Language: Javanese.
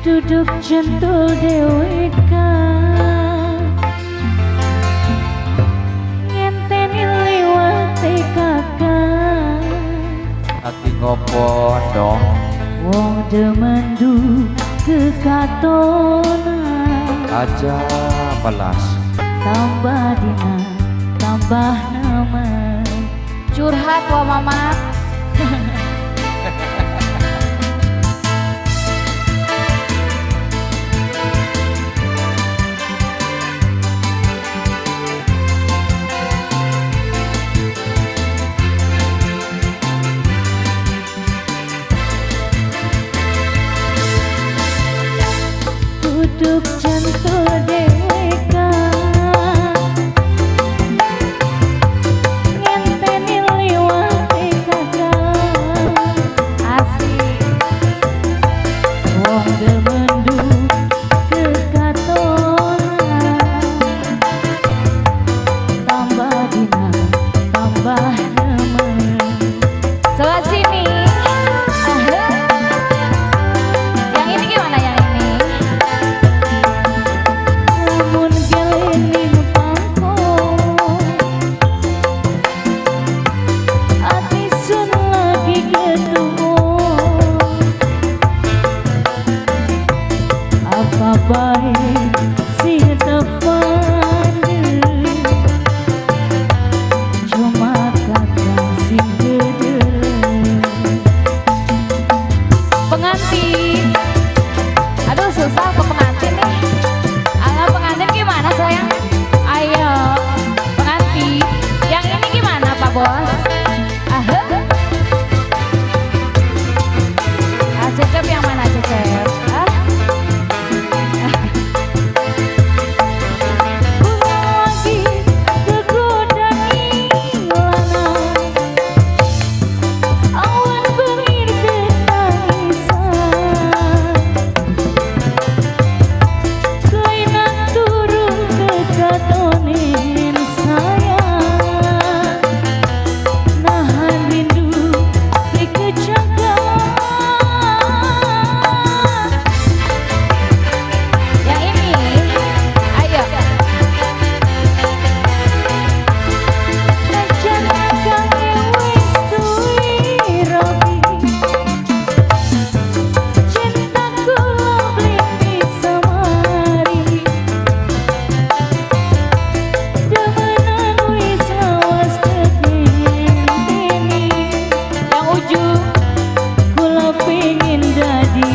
Duduk jentul dewekan, ngenteni liwate kakak. Ati ngopo dong? Wong demen du kekatonan. Aja pelas. Tambah dina tambah nama. Curhat wa mama. Duduk jentul dewekan, ngenteni liwate kakak. Asik. Wong demen du kekatonan. Tambah dina tambah nemen. Sebelah sini. Yang ini gimana yang ini? Lamun gelening pangko, ati sun lagi ketuo. Apa bae sing tepandhe, cuma kakang sing dedele. Pengantin. Aduh susah ke pengantin nih. Ala pengantin gimana sayang? Ayo pengantin. Yang ini gimana Pak Bos? Ah, Cecep yang mana Cecep? Ah. Lagi kegoda lanang, awan bengir ketangisan. Kelainan turun kekatonin sayang, nahan rindu di kejagaan. Yang ini. Ayo. Najan kange wis duwe rabi, cintaku beli bisa mari. Demenan wis lawas tekenteni, Yang ujung. kula pengin dadi